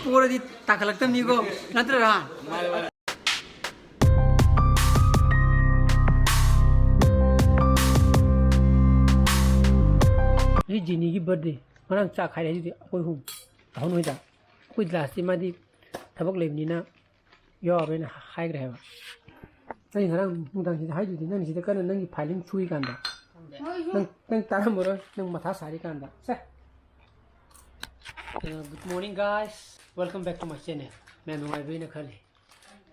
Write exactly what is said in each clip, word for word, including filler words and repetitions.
ꯄꯣꯔꯗꯤ ꯇꯥꯈꯠꯂꯛꯇꯕꯅꯤꯀꯣ, ꯅꯠꯇ꯭ꯔꯥ? ꯉꯁꯤ ꯖꯤꯅꯤꯒꯤ ꯕꯥꯔꯗꯦ꯫ ꯉꯔꯥꯡ ꯆꯥꯛ ꯈꯥꯏꯔꯦ, ꯍꯧꯖꯤꯛꯇꯤ ꯑꯩꯈꯣꯏ ꯑꯍꯨꯝ꯫ ꯇꯧꯍꯟ ꯍꯣꯏꯗ꯫ ꯑꯩꯈꯣꯏ ꯂꯥꯁꯇꯤ ꯃꯥꯗꯤ ꯊꯕꯛ ꯂꯩꯕꯅꯤꯅ ꯌꯥꯎꯔꯔꯣꯏꯅ ꯍꯥꯏꯈ꯭ꯔꯦ ꯍꯥꯏꯕ꯫ ꯑꯩ ꯉꯔꯥꯡ ꯅꯨꯡꯗꯥꯡꯁꯤꯗ ꯍꯥꯏꯗꯨꯗꯤ, ꯅꯪ ꯁꯤꯗ ꯀꯟꯅ ꯅꯪꯒꯤ ꯐꯥꯏꯂꯤꯡ ꯁꯨꯔꯤꯀꯥꯟꯗ꯫ ꯅꯪ, ꯅꯪ ꯇꯥꯔꯝꯃꯔꯣꯏ, ꯅꯪ ꯃꯊꯥ ꯁꯥꯔꯤꯀꯥꯟꯗ꯫ ꯁꯦ꯫ Good morning, guys. Welcome back to my channel. ꯃꯌꯥꯝ ꯅꯨꯡꯉꯥꯏꯕꯤꯅ ꯈꯜꯂꯤ꯫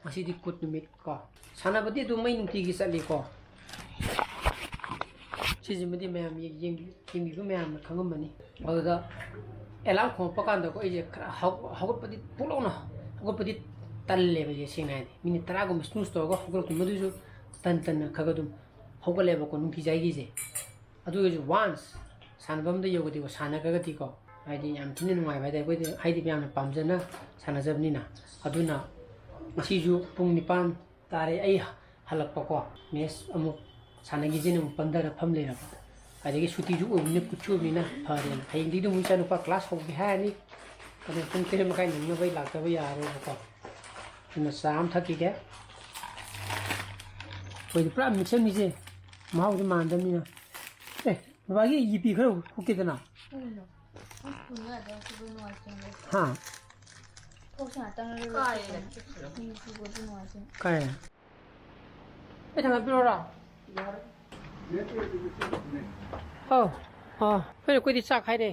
ꯉꯁꯤꯗꯤ ꯀꯨꯠ ꯅꯨꯃꯤꯠ ꯀꯣ꯫ ꯁꯥꯟꯅꯕꯗꯤ ꯑꯗꯨꯝ ꯃꯩ ꯅꯨꯡꯇꯤꯒꯤ ꯆꯠꯂꯤꯀꯣ꯫ ꯁꯤꯁꯤꯃꯗꯤ ꯃꯌꯥꯝ ꯌꯦꯡ-, ꯌꯦꯡꯕꯤ-, ꯌꯦꯡꯕꯤꯕ ꯃꯌꯥꯝꯅ ꯈꯪꯉꯝꯃꯅꯤ꯫ ꯑꯗꯨꯗ ꯑꯦꯂꯥꯔꯝ ꯈꯣꯡꯉꯛꯄ ꯀꯥꯟꯗꯀꯣ, ꯑꯩꯁꯦ ꯈꯔ ꯍꯧ-, ꯍꯧꯒꯠꯄꯗꯤ ꯄꯨꯛ ꯂꯥꯎꯅ ꯍꯧꯒꯠꯄꯗꯤ ꯇꯜꯂꯦꯕ ꯑꯩꯁꯦ, ꯁꯦꯡꯅ ꯍꯥꯏꯗꯤ꯫ ꯃꯤꯅꯤꯠ ꯇꯔꯥꯒꯨꯝꯕ ꯁ꯭ꯅꯨꯁ ꯇꯧꯔꯒ ꯍꯧꯒꯠꯂꯛꯄ, ꯃꯗꯨꯁꯨ ꯇꯟ ꯇꯟꯅ ꯈꯔ ꯈꯔ ꯑꯗꯨꯝ ꯍꯧꯒꯠꯂꯦꯕꯀꯣ, ꯅꯨꯡꯇꯤꯖꯥꯏꯒꯤꯁꯦ꯫ ꯑꯗꯨ ꯑꯣꯏꯔꯁꯨ once ꯁꯥꯟꯅꯐꯝꯗ ꯌꯧꯒꯗꯤꯀꯣ, ꯁꯥꯟꯅꯈ꯭ꯔꯒꯗꯤꯀꯣ, ꯍꯥꯏꯗꯤ ꯌꯥꯝ ꯊꯤꯅ ꯅꯨꯡꯉꯥꯏꯕ ꯍꯥꯏꯇꯥꯔꯦ꯫ ꯑꯩꯈꯣꯏꯗꯤ ꯍꯥꯏꯗꯤ ꯃꯌꯥꯝꯅ ꯄꯥꯝꯖꯅ ꯁꯥꯟꯅꯖꯕꯅꯤꯅ꯫ ꯑꯗꯨꯅ ꯉꯁꯤꯁꯨ ꯄꯨꯡ ꯅꯤꯄꯥꯟ ꯇꯥꯔꯦ ꯑꯩ ꯍꯜꯂꯛꯄꯀꯣ, ꯃꯦꯠꯆ ꯑꯃꯨꯛ ꯁꯥꯟꯅꯈꯤꯁꯦꯅ ꯑꯃꯨꯛ ꯄꯟꯊꯔ ꯐꯝ ꯂꯩꯔꯕ꯫ ꯑꯗꯒꯤ ꯁꯨꯇꯤꯁꯨ ꯑꯣꯏꯕꯅꯤꯅ, ꯀꯨꯠꯁꯨ ꯑꯣꯏꯕꯅꯤꯅ ꯐꯔꯦꯅ꯫ ꯍꯌꯦꯡꯗꯒꯤꯗꯤ ꯑꯃꯨꯛ ꯏꯆꯥꯅꯨꯄꯥ ꯀ꯭ꯂꯥꯁ ꯍꯧꯒꯦ ꯍꯥꯏꯔꯅꯤ꯫ ꯑꯗꯨꯅ ꯄꯨꯡ ꯇꯔꯦꯠ ꯃꯈꯥꯏ ꯅꯪꯅꯕ ꯑꯩ ꯂꯥꯛꯇꯕ ꯌꯥꯔꯔꯣꯏꯕꯀꯣ꯫ ꯑꯗꯨꯅ ꯆꯥ ꯑꯃ ꯊꯛꯈꯤꯒꯦ꯫ ꯑꯩꯈꯣꯏꯗꯤ ꯄꯨꯔꯥ ꯃꯤꯛꯁꯔ ꯃꯤꯁꯦ ꯃꯍꯥꯎꯗꯤ ꯃꯥꯟꯗꯕꯅꯤꯅ꯫ ꯑꯦ, ꯕꯕꯥꯒꯤ ꯌꯦꯄꯤ ꯈꯔ ꯍꯨꯛꯀꯦꯗꯅ꯫ ꯀꯩꯅꯣ? ꯑꯁ, ꯄꯨꯟꯅ ꯑꯗꯨꯝ ꯁꯨꯕ ꯅꯨꯡꯉꯥꯏꯇꯦ꯫ ꯍꯥ? ꯀꯣꯛꯁꯦ ꯉꯥꯛꯇꯪ ꯂꯩꯔꯒ ꯀꯥꯏꯗ ꯐꯤ ꯁꯨꯕꯗꯤ ꯅꯨꯡꯉꯥꯏꯇꯦ꯫ ꯀꯥꯏ? ꯑꯩ ꯊꯥꯡꯒꯠꯄꯤꯔꯣꯔꯥ? ꯑꯧ꯫ ꯑꯥ, ꯑꯩꯈꯣꯏ, ꯑꯩꯈꯣꯏꯗꯤ ꯆꯥꯛ ꯍꯥꯏꯔꯦ꯫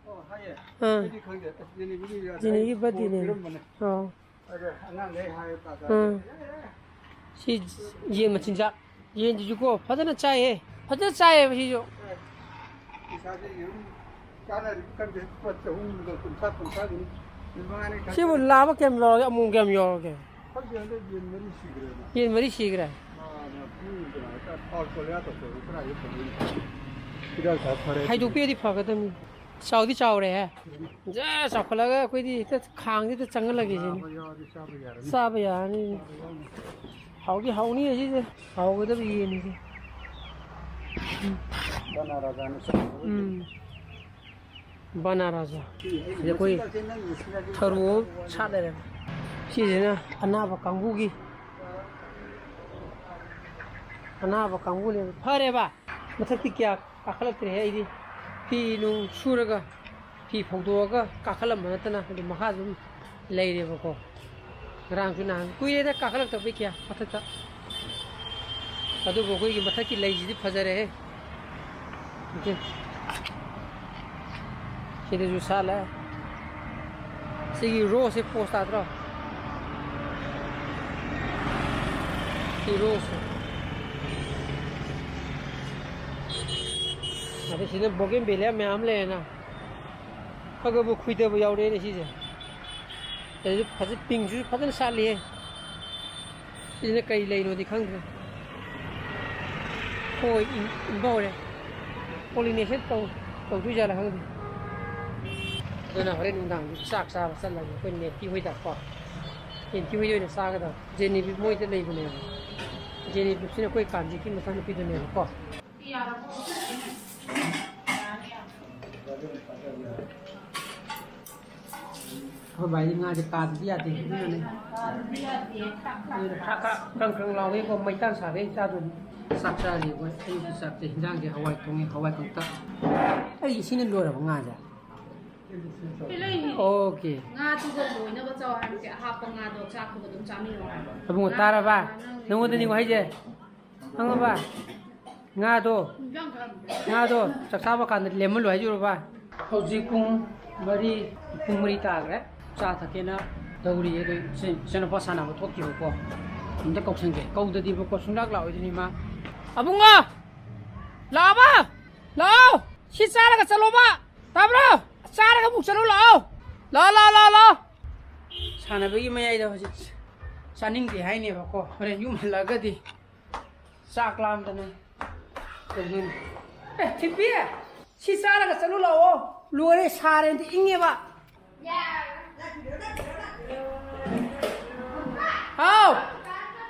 ꯑꯣ, ꯍꯥꯏꯌꯦ꯫ ꯑꯥ꯫ ꯑꯩꯗꯤ ꯈꯪꯗꯦ꯫ ꯑꯁ, ꯖꯤꯅꯤꯒꯤꯗꯤ ꯌꯥꯔꯦ꯫ ꯖꯤꯅꯤꯒꯤ ꯑꯩ ꯕꯥꯔꯗꯦꯅꯦ꯫ ꯄꯤꯔꯝꯕꯅꯦ꯫ ꯑꯥ꯫ ꯑꯗ ꯑꯉꯥꯡꯈꯩ ꯍꯥꯏꯌꯦ, ꯄꯥꯁ ꯎꯝ꯫ ꯁꯤ ꯌꯦꯟ ꯃꯆꯤꯟꯖꯥꯛ꯫ ꯌꯦꯟꯁꯤꯁꯨꯀꯣ ꯐꯖꯅ ꯆꯥꯏꯍꯦ꯫ ꯐꯖꯅ ꯆꯥꯏꯌꯦꯕ ꯁꯤꯁꯨ꯫ ꯄꯩꯁꯥꯁꯦ ꯌꯦꯔꯨꯝ ꯆꯥꯅꯔꯤꯕ ꯈꯪꯗꯦ꯫ ꯂꯨꯄꯥ ꯆꯍꯨꯝꯒ ꯀꯨꯟꯊ꯭ꯔꯥ, ꯀꯨꯟꯊ꯭ꯔꯥꯒꯤ ꯅꯨꯃꯤꯠ ꯃꯉꯥꯅꯤ ꯈꯛꯇꯅꯤ꯫ ꯁꯤꯕꯨ ꯂꯥꯕ ꯀꯌꯥꯝ ꯌꯥꯎꯔꯒꯦ? ꯑꯃꯣꯝ ꯀꯌꯥꯝ ꯌꯥꯎꯔꯒꯦ? ꯈꯪꯗꯦ, ꯍꯟꯗꯛ ꯌꯦꯟ ꯃꯔꯤ ꯁꯤꯈ꯭ꯔꯦꯅ꯫ ꯌꯦꯟ ꯃꯔꯤ ꯁꯤꯈ꯭ꯔꯦ? ꯑꯥ, ꯃꯄꯨ ꯀꯩꯅꯣ ꯍꯥꯏꯇꯥꯔꯦ, ꯐꯥꯜ ꯀꯣꯂꯤꯌꯥ ꯇꯧꯊꯣꯛꯑꯒ ꯀꯗꯥꯏꯗ ꯐꯪꯗꯣꯏꯅꯣ? ꯍꯤꯗꯥꯛ ꯊꯥ ꯐꯔꯦ꯫ ꯍꯥꯏꯗꯣꯛꯄꯤꯔꯗꯤ ꯐꯒꯗꯕꯅꯤ꯫ ꯆꯥꯎꯗꯤ ꯆꯥꯎꯔꯦꯍꯦ꯫ ꯖꯔ ꯆꯥꯎꯈꯠꯂꯒ ꯑꯩꯈꯣꯏꯗꯤ ꯍꯦꯛꯇ ꯈꯥꯡꯁꯤꯗ ꯆꯪꯍꯜꯂꯒꯦ ꯁꯤꯅꯤ꯫ ꯆꯥꯕ ꯌꯥꯎꯔꯗꯤ ꯆꯥꯕ ꯌꯥꯔꯅꯤ꯫ ꯆꯥꯕ ꯌꯥꯔꯅꯤ꯫ ꯆꯥꯕ ꯌꯥꯎꯅꯤ꯫ ꯍꯥꯎꯗꯤ ꯍꯥꯎꯅꯤ ꯁꯤꯁꯦ꯫ ꯍꯥꯎꯒꯗꯕ ꯌꯦꯟꯅꯤꯁꯦ꯫ ꯎꯝ꯫ ꯀꯅꯥ ꯔꯥꯖꯥꯅ ꯆꯥꯕ? ꯎꯝ꯫ ꯕꯅꯥꯔꯥꯖꯥ꯫ ꯁꯤꯗ ꯑꯩꯈꯣꯏ ꯊꯔꯣ ꯑꯃ ꯁꯥꯠ ꯂꯩꯔꯦ꯫ ꯁꯤꯁꯤꯅ ꯑꯅꯥꯕ ꯀꯥꯡꯕꯨꯒꯤ, ꯑꯅꯥꯕ ꯀꯥꯡꯕꯨꯅꯦꯕ꯫ ꯐꯔꯦꯕ꯫ ꯃꯊꯛꯇꯤ ꯀꯌꯥ ꯀꯥꯈꯠꯂꯛꯇ꯭ꯔꯦ꯫ ꯑꯩꯗꯤ ꯐꯤ ꯅꯨꯡ ꯁꯨꯔꯒ, ꯐꯤ ꯐꯧꯗꯣꯛꯑꯒ ꯀꯥꯈꯠꯂꯝꯕ ꯅꯠꯇꯅ ꯑꯗꯨꯝ ꯃꯈꯥ ꯑꯗꯨꯝ ꯂꯩꯔꯦꯕꯀꯣ꯫ ꯉꯔꯥꯡꯁꯨ ꯅꯍꯥꯟ ꯀꯨꯏꯔꯦꯗ ꯀꯥꯈꯠꯂꯛꯇꯕꯩ ꯀꯌꯥ ꯃꯊꯛꯇ꯫ ꯑꯗꯨꯕꯨ ꯑꯩꯈꯣꯏꯒꯤ ꯃꯊꯛꯀꯤ ꯂꯩꯁꯤꯗꯤ ꯐꯖꯔꯦꯍꯦ꯫ ꯑꯣꯀꯦ꯫ ꯁꯤꯗꯁꯨ ꯁꯥꯠꯂꯦ꯫ ꯁꯤꯒꯤ ꯔꯣꯁꯁꯦ ꯄꯣꯁ ꯇꯥꯗ꯭ꯔꯣ? ꯁꯤ ꯔꯣꯁꯁꯦ꯫ ꯑꯗꯩ ꯁꯤꯗ ꯕꯣꯒꯦꯟꯚꯤꯂꯤꯌꯥ ꯃꯌꯥꯝ ꯂꯩꯔꯦꯅ꯫ ꯈꯔ ꯈꯔꯕꯨ ꯈꯨꯏꯗꯕ ꯌꯥꯎꯔꯛꯑꯦꯅꯦ ꯁꯤꯁꯦ꯫ ꯑꯗꯩ ꯐꯖ-, ꯄꯤꯡꯁꯤꯁꯨ ꯐꯖꯅ ꯁꯥꯠꯂꯤꯍꯦ꯫ ꯁꯤꯁꯤꯅ ꯀꯩ ꯂꯩꯅꯣꯗꯤ ꯈꯪꯗ꯭ꯔꯦ꯫ ꯍꯣꯏ, ꯏꯪ-, ꯏꯪꯕ ꯍꯧꯔꯦ꯫ ꯄꯣꯂꯤꯅꯦꯁꯟ ꯇꯧ-, ꯇꯧꯗꯣꯏ ꯖꯥꯠꯂ ꯈꯪꯗꯦ꯫ ꯑꯗꯨꯅ ꯍꯣꯔꯦꯟ ꯅꯨꯡꯗꯥꯡꯗꯤ ꯆꯥꯛ ꯆꯥꯕ ꯆꯠꯂꯒꯦ ꯑꯩꯈꯣꯏ ꯅꯦꯠꯇꯤ ꯍꯣꯏꯗ ꯀꯣ꯫ ꯅꯦꯠꯇꯤ ꯍꯣꯏꯗ ꯑꯣꯏꯅ ꯆꯥꯒꯗꯕ꯫ ꯖꯦꯅꯤꯕꯤ ꯃꯣꯏꯗ ꯂꯩꯕꯅꯦꯕ꯫ ꯖꯦꯅꯤꯕꯤꯁꯤꯅ ꯑꯩꯈꯣꯏ ꯀꯥꯟꯖꯤꯠꯀꯤ ꯃꯆꯥꯅꯨꯄꯤꯗꯨꯅꯦꯕꯀꯣ꯫ ꯑꯩꯈꯣꯏ ꯚꯥꯏꯗꯤ ꯉꯥꯁꯦ ꯀꯥꯗꯗꯤ ꯌꯥꯗꯦ, ꯑꯗꯨꯅꯅꯦ꯫ ꯑꯗꯨꯅ ꯈꯔ, ꯈꯔ ꯀ꯭ꯔꯪ ꯀ꯭ꯔꯪ ꯂꯥꯎꯒꯩꯀꯣ, ꯃꯩꯇꯥꯟ ꯁꯥꯒꯩ ꯆꯥꯗꯣꯏꯅꯤ꯫ ꯆꯥꯛ ꯆꯥꯔꯤ ꯑꯩꯈꯣꯏ꯫ ꯑꯌꯨꯛꯀꯤ ꯆꯥꯛꯁꯦ, ꯍꯤꯟꯖꯥꯡꯁꯦ ꯍꯋꯥꯏ ꯊꯣꯡꯉꯦ, ꯍꯋꯥꯏ ꯀꯪꯇꯛ꯫ ꯑꯩ ꯁꯤꯅ ꯂꯣꯏꯔꯕ ꯉꯥꯁꯦ? ꯄꯤꯂꯩꯅꯤ꯫ ꯑꯣꯀꯦ꯫ ꯉꯥꯗꯨꯒ ꯂꯣꯏꯅꯕ ꯆꯥꯎ ꯍꯥꯏꯕꯁꯦ, ꯑꯍꯥꯞꯄ ꯉꯥꯗꯣ ꯆꯥꯛꯇꯨꯒ ꯑꯗꯨꯝ ꯆꯥꯃꯤꯟꯅꯧ ꯍꯥꯏꯕ꯫ ꯑꯕꯨꯡꯉꯣ, ꯉꯥ ꯇꯥꯔꯕ? ꯉꯥ ꯅꯪ ꯅꯪꯉꯣꯟꯗꯅꯤꯀꯣ ꯍꯥꯏꯁꯦ꯫ ꯈꯪꯉꯕ? ꯉꯥꯗꯣ, ꯏꯟꯖꯥꯡ ꯈꯔ ꯉꯥꯗꯣ ꯆꯥꯛ ꯆꯥꯕ ꯀꯥꯟꯗ ꯂꯦꯝꯍꯜꯂꯨ ꯍꯥꯏꯖꯨꯔꯕ? ꯍꯧꯖꯤꯛ ꯄꯨꯡ ꯃꯔꯤ, ꯄꯨꯡ ꯃꯔꯤ ꯇꯥꯈ꯭ꯔꯦ꯫ ꯆꯥ ꯊꯛꯀꯦꯅ ꯇꯧꯔꯤꯌꯦ꯫ ꯑꯗꯨ ꯏꯆꯦ-, ꯏꯆꯦꯅꯨꯄꯥ ꯁꯥꯟꯅꯕ ꯊꯣꯛꯈꯤꯕꯀꯣ꯫ ꯑꯝꯇ ꯀꯧꯁꯟꯒꯦ꯫ ꯀꯧꯗꯗꯤꯕꯀꯣ ꯁꯨꯡꯂꯥꯛ ꯂꯥꯛꯑꯣꯏꯗꯣꯏꯅꯤ ꯃꯥ꯫ ꯑꯕꯨꯡꯉꯣ! ꯂꯥꯛꯑꯣꯕ! ꯂꯥꯛꯑꯣ! ꯁꯤ ꯆꯥꯔꯒ ꯆꯠꯂꯣꯕ! ꯇꯥꯕ꯭ꯔꯣ? ꯆꯥꯔꯒ ꯑꯃꯨꯛ ꯆꯠꯂꯣ ꯂꯥꯛꯑꯣ! ꯂꯥꯛꯑꯣ, ꯂꯥꯛꯑꯣ, ꯂꯥꯛꯑꯣ, ꯂꯥꯛꯑꯣ! ꯁꯥꯟꯅꯕꯒꯤ ꯃꯌꯥꯏꯗ ꯍꯧꯖꯤꯛ ꯆꯥꯅꯤꯡꯗꯦ ꯍꯥꯏꯅꯦꯕꯀꯣ꯫ ꯍꯣꯔꯦꯟ ꯌꯨꯝ ꯍꯜꯂꯛꯑꯒꯗꯤ ꯆꯥꯛ ꯂꯥꯝꯗꯅ ꯇꯧꯗꯣꯏꯅꯤ꯫ ꯑꯦ, ꯊꯤꯄꯤ! ꯁꯤ ꯆꯥꯔꯒ ꯆꯠꯂꯨ ꯂꯥꯛꯑꯣ꯫ ꯂꯣꯏꯔꯦ, ꯁꯥꯔꯦ, ꯑꯝꯇ ꯏꯪꯉꯦꯕ꯫ ꯍꯥꯎ!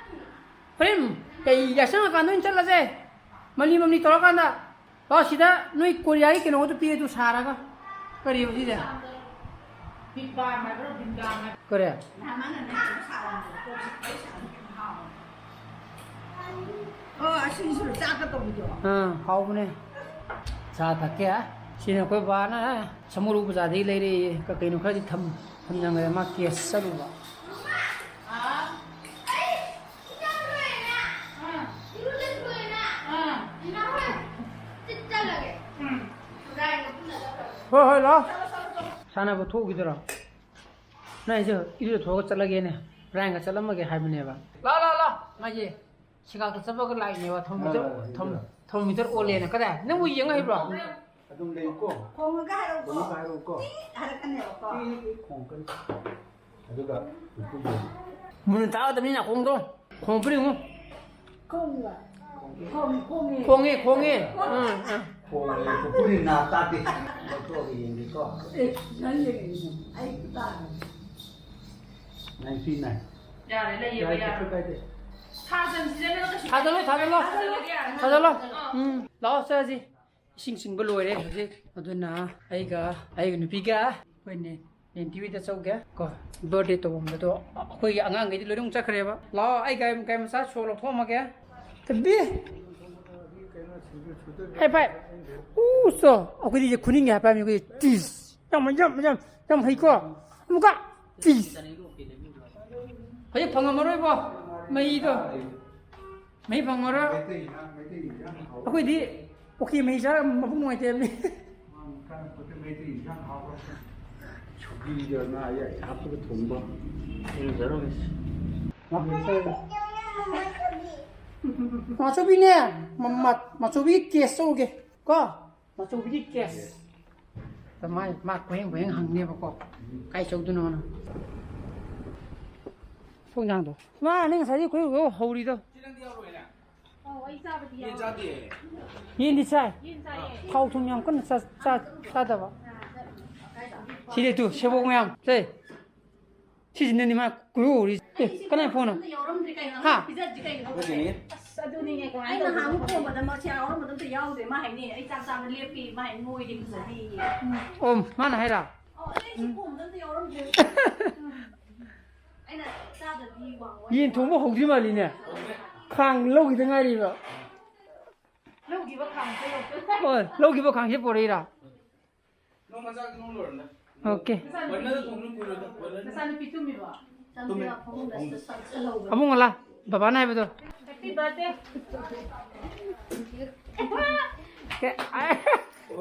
ꯍꯣꯔꯦꯟ ꯀꯩ ꯌꯥꯆꯪꯉꯀꯥꯟꯗ ꯑꯣꯏꯅ ꯆꯠꯂꯁꯦ꯫ ꯃꯝꯂꯤ ꯃꯝꯂꯤ ꯇꯧꯔꯀꯥꯟꯗ꯫ ꯂꯥꯛꯑꯣ, ꯁꯤꯗ ꯅꯣꯏ ꯀꯣꯔꯤꯌꯥꯒꯤ ꯀꯩꯅꯣꯗꯣ ꯄꯤꯔꯦ, ꯑꯗꯨ ꯁꯥꯔꯒ꯫ ꯀꯔꯤ ꯍꯧꯖꯤꯛꯁꯦ? ꯕꯤꯝꯕꯥꯝ ꯍꯥꯏꯕ꯭ꯔꯣ? ꯕꯤꯝꯕꯥꯝ ꯍꯥꯏꯕ꯭ꯔꯣ? ꯀꯔꯤ? ꯅꯍꯥꯟ ꯃꯥꯅ ꯅꯪ ꯁꯥꯔꯝꯕꯗꯣ ꯀꯣꯛꯁꯦ ꯂꯣꯏ ꯁꯥꯔꯝꯕꯗꯣ ꯍꯥꯎꯋꯦ꯫ ꯑꯣ, ꯑꯁꯤꯁꯨ ꯆꯥꯛꯀ ꯇꯧꯕꯤꯗꯣ꯫ ꯑꯥ, ꯍꯥꯎꯕꯅꯦ꯫ ꯆꯥ ꯊꯛꯀꯦ꯫ ꯁꯤꯅ ꯑꯩꯈꯣꯏ ꯕꯥꯅ ꯁꯃꯨꯔꯨ ꯕꯖꯥꯔꯗꯒꯤ ꯂꯩꯔꯛꯑꯦ꯫ ꯀꯩ ꯀꯩꯅꯣ ꯈꯔꯗꯤ ꯊꯝ-, ꯊꯝꯖꯟꯈ꯭ꯔꯦ꯫ ꯃꯥ ꯀꯦꯁ ꯆꯠꯂꯨꯕ꯫ ꯍꯣꯏ, ꯍꯣꯏ, ꯂꯥꯛꯑꯣ꯫ ꯁꯥꯟꯅꯕ ꯊꯣꯛꯈꯤꯗꯣꯏꯔꯣ? ꯅꯪ ꯑꯩꯁꯦ ꯏꯔꯨꯖꯊꯣꯛꯑꯒ ꯆꯠꯂꯒꯦꯅꯦ꯫ ꯕ꯭ꯔꯥꯏꯟꯒ ꯆꯠꯂꯝꯃꯒꯦ ꯍꯥꯏꯕꯅꯦꯕ꯫ ꯂꯥꯛꯑꯣ, ꯂꯥꯛꯑꯣ, ꯂꯥꯛꯑꯣ꯫ ꯃꯥꯁꯦ ꯁꯤꯀꯥꯛꯇ ꯆꯠꯄꯒ ꯂꯥꯛꯏꯅꯦꯕ꯫ ꯊꯔꯃꯣꯃꯤꯇꯔ, ꯂꯥꯛꯑꯣ, ꯂꯥꯛꯑꯣ, ꯊꯔꯃꯣ-, ꯂꯥꯛꯑꯣ꯫ ꯊꯔꯃꯣꯃꯤꯇꯔ ꯑꯣꯜꯂꯦꯅ꯫ ꯀꯗꯥꯏ? ꯅꯪꯕꯨ ꯌꯦꯡ ꯍꯩꯕ꯭ꯔꯣ? ꯑꯗꯨꯝ ꯂꯩꯌꯨꯀꯣ꯫ ꯈꯣꯡꯉꯒ ꯍꯥꯏꯔꯛꯎꯀꯣ꯫ ꯈꯣꯡꯉꯒ ꯍꯥꯏꯔꯛꯎꯀꯣ꯫ ꯇꯤꯛ ꯍꯥꯏꯔꯛꯀꯅꯦꯕꯀꯣ꯫ ꯇꯤꯛ ꯈꯣꯡꯉꯛꯀꯅꯤ꯫ ꯑꯗꯨꯒ ꯃꯨꯟꯅ ꯇꯥꯒꯗꯕꯅꯤ ꯅꯥꯀꯣꯡꯗꯣ꯫ ꯈꯣꯡꯉꯛꯄ꯭ꯔ ꯌꯦꯡꯉꯨ꯫ ꯈꯣꯡꯉꯤꯕ? ꯈꯣꯡꯉꯤ, ꯈꯣꯡꯉꯤ꯫ ꯈꯣꯡꯉꯦ, ꯈꯣꯡꯉꯦ꯫ ꯑꯥ, ꯑꯥ꯫ ꯈꯣꯡꯉꯦ, ꯄꯨꯄꯨꯅꯤ ꯅꯥ ꯇꯥꯗꯦ꯫ ꯂꯧꯊꯣꯛꯑꯒ ꯌꯦꯡꯒꯦꯀꯣ꯫ ꯑꯦ, ꯅꯪ ꯌꯦꯡꯉꯤꯅꯦ꯫ ꯑꯩ ꯇꯥꯔꯦ꯫ Ninety nine. ꯌꯥꯔꯦ, ꯂꯩꯌꯦꯕ, ꯌꯥꯔꯦ, ꯌꯥꯔꯦ꯫ ꯀꯩꯁꯨ ꯀꯥꯏꯗꯦ꯫ ꯊꯥꯖꯟꯁꯤꯗꯅ ꯀꯩꯁꯨ ꯊꯥꯖꯜꯂꯣ, ꯊꯥꯖꯜꯂꯣ꯫ ꯊꯥꯖꯜꯂꯒꯦ ꯌꯥꯔꯦ꯫ ꯊꯥꯖꯜꯂꯣ꯫ ꯑꯥ꯫ ꯎꯝ, ꯂꯥꯛꯑꯣ, ꯆꯥꯁꯤ꯫ ꯏꯁꯤꯡ ꯆꯤꯡꯕ ꯂꯣꯏꯔꯦ ꯍꯧꯖꯤꯛ꯫ ꯑꯗꯨꯅ ꯑꯩꯒ, ꯑꯩꯒ ꯅꯨꯄꯤꯒ ꯑꯩꯈꯣꯏꯅꯦ ꯅꯦꯟꯇꯤ ꯍꯣꯏꯗ ꯆꯧꯒꯦ ꯀꯣ꯫ ꯕꯥꯔꯗꯦ ꯇꯧꯐꯝꯗꯣ ꯑꯩꯈꯣꯏꯒꯤ ꯑꯉꯥꯡꯈꯩꯗꯤ ꯂꯣꯏꯅ ꯑꯃꯨꯛ ꯆꯠꯈ꯭ꯔꯦꯕ꯫ ꯂꯥꯛꯑꯣ, ꯑꯩ ꯒꯥꯔꯤ, ꯒꯥꯔꯤ ꯃꯆꯥ ꯁꯣ ꯂꯧꯊꯣꯛꯑꯝꯃꯒꯦ꯫ ꯇꯕꯤ꯫ ꯍꯥꯏ ꯐꯥꯏ꯫ ꯎ ꯆꯣ꯫ ꯑꯩꯈꯣꯏꯗꯤ ꯁꯦ ꯈꯨꯅꯤꯡꯒꯤ ꯍꯥꯏ ꯐꯥꯏ ꯑꯩꯈꯣꯏ ꯇꯤꯁ꯫ ꯌꯥꯝ, ꯌꯥꯝ, ꯌꯥꯝ, ꯌꯥꯝ ꯍꯩꯀꯣ꯫ ꯑꯃꯨꯛꯀ꯫ ꯄꯤꯁ꯫ ꯍꯧꯖꯤꯛ ꯐꯪꯉꯝꯃꯔꯣꯏꯕꯣ꯫ ꯃꯩꯗꯣ꯫ ꯃꯩ ꯐꯪꯉꯔꯣꯏ꯫ ꯃꯩꯇꯩ ꯏꯟꯁꯥꯡ, ꯃꯩꯇꯩ ꯏꯟꯁꯥꯡ ꯍꯥꯎꯕ꯫ ꯑꯩꯈꯣꯏꯗꯤ ꯑꯣꯀꯦ ꯃꯍꯤ ꯆꯥꯔ ꯃꯕꯨꯛ ꯅꯨꯡꯉꯥꯏꯇꯦ ꯍꯥꯏꯕꯅꯤ꯫ ꯃꯥ ꯈꯔ ꯄꯣꯠꯇ ꯃꯩꯇꯩ ꯏꯟꯁꯥꯡ ꯍꯥꯎꯕ꯫ ꯁꯧꯒ꯭ꯔꯤꯒ ꯉꯥ ꯑꯌꯥꯏ ꯍꯥꯞꯄꯒ ꯊꯣꯡꯕ꯫ ꯑꯩꯅ ꯆꯥꯔꯝꯃꯤꯁꯦ꯫ ꯃꯥꯆꯧꯕꯤꯅꯦ꯫ ꯃ-, ꯃ-, ꯃꯥꯆꯧꯕꯤ ꯀꯦꯁ ꯇꯧꯒꯦ꯫ ꯀꯣ? ꯃꯆꯧꯕꯤꯒꯤ ꯀꯦꯁ꯫ ꯃꯥ, ꯃꯥ ꯀꯣꯏꯍꯦꯡ ꯀꯣꯏꯍꯦꯡ ꯍꯪꯅꯦꯕꯀꯣ꯫ ꯀꯥꯏ ꯆꯧꯗꯣꯏꯅꯣꯅ꯫ ꯊꯣꯡ ꯏꯟꯖꯥꯡꯗꯣ꯫ ꯃꯥ, ꯅꯪ ꯉꯁꯥꯏꯗꯩ ꯀꯣꯏꯍꯦꯡ ꯀꯣꯏꯍꯦꯡ ꯍꯧꯔꯤꯗꯣ꯫ ꯑꯧ, ꯑꯩ ꯆꯥꯕꯗꯤ ꯌꯥꯎꯔꯦ꯫ ꯌꯦꯟꯗꯤ ꯆꯥꯏ? ꯌꯦꯟ ꯆꯥꯏꯌꯦ꯫ ꯊꯥꯎ ꯊꯨꯝ ꯌꯥꯝ ꯀꯟꯅ ꯆꯥ-, ꯆꯥ-, ꯆꯥꯗꯕ꯫ ꯁꯤꯗꯤ ꯇꯨ, ꯁꯦꯕꯣꯠ ꯃꯌꯥꯝ꯫ ꯁꯦ꯫ ꯁꯤꯁꯤꯅꯅꯤ ꯃꯥ ꯀꯣꯏꯍꯦꯡ ꯍꯧꯔꯤꯁꯦ꯫ ꯑꯦ, ꯀꯅꯥꯏ ꯐꯣꯟꯅꯣ? ꯑꯝꯇ ꯌꯥꯎꯔꯝꯗ꯭ꯔꯦ ꯀꯩꯅꯣ? ꯍꯥ? ꯑꯝꯇ ꯄꯤꯖꯗ꯭ꯔꯤ ꯀꯩꯅꯣ? ꯑꯩꯈꯣꯏꯒꯤꯅꯤ꯫ ꯑꯁ, ꯑꯗꯨꯅꯤꯅꯦ, ꯀꯃꯥꯏꯅ ꯑꯩ ꯅꯍꯥꯟ ꯑꯃꯨꯛ ꯇꯧꯗꯣꯏꯅꯣ? ꯈꯣꯝꯕꯗ ꯃꯁꯤ ꯌꯥꯎꯔꯝꯕꯗ ꯑꯝꯇ ꯌꯥꯎꯗꯦ꯫ ꯃꯥ ꯍꯥꯏꯅꯤ, "ꯑꯩ ꯆꯥꯛ ꯆꯥꯕ ꯂꯦꯞꯄꯤ", ꯃꯥ ꯍꯥꯏ, "ꯅꯣꯏꯗꯤ ꯐꯖꯗꯦꯌꯦ"꯫ ꯑꯣ, ꯃꯥꯅ ꯍꯥꯏꯔ? ꯑꯣ, ꯑꯩ ꯁꯤ ꯈꯣꯝꯕꯗ ꯑꯝꯇ ꯌꯥꯎꯔꯝꯗꯦ꯫ ꯑꯩꯅ ꯆꯥꯗꯕꯤ ꯋꯥꯡ ꯋꯥꯡ ꯌꯦꯟ ꯊꯣꯡꯕ ꯍꯧꯗ꯭ꯔꯤ ꯃꯥꯜꯂꯤꯅꯦ꯫ ꯈꯥꯡ ꯂꯧꯈꯤꯗ ꯉꯥꯏꯔꯤꯕ꯫ ꯂꯧꯈꯤꯕ ꯈꯥꯡꯁꯦ ꯌꯧꯗꯣꯏ꯫ ꯍꯣꯏ, ꯂꯧꯈꯤꯕ ꯈꯥꯡꯁꯦ ꯄꯣꯔꯛꯏꯔꯥ? ꯅꯣꯡ ꯃꯆꯥ ꯅꯣꯡ ꯂꯣꯏꯔꯝꯗ꯫ ꯑꯣꯀꯦ꯫ ꯃꯆꯥꯅꯨꯄꯤ ꯇꯨꯝꯃꯤꯕꯣ? ꯇꯨꯝꯃꯤ꯫ ꯑꯕꯨꯡꯉꯣꯂꯥ, ꯕꯕꯥꯅ ꯍꯥꯏꯕꯗꯣ꯫ Happy birthday꯫ ꯀꯦ-, ꯑꯥꯏ-,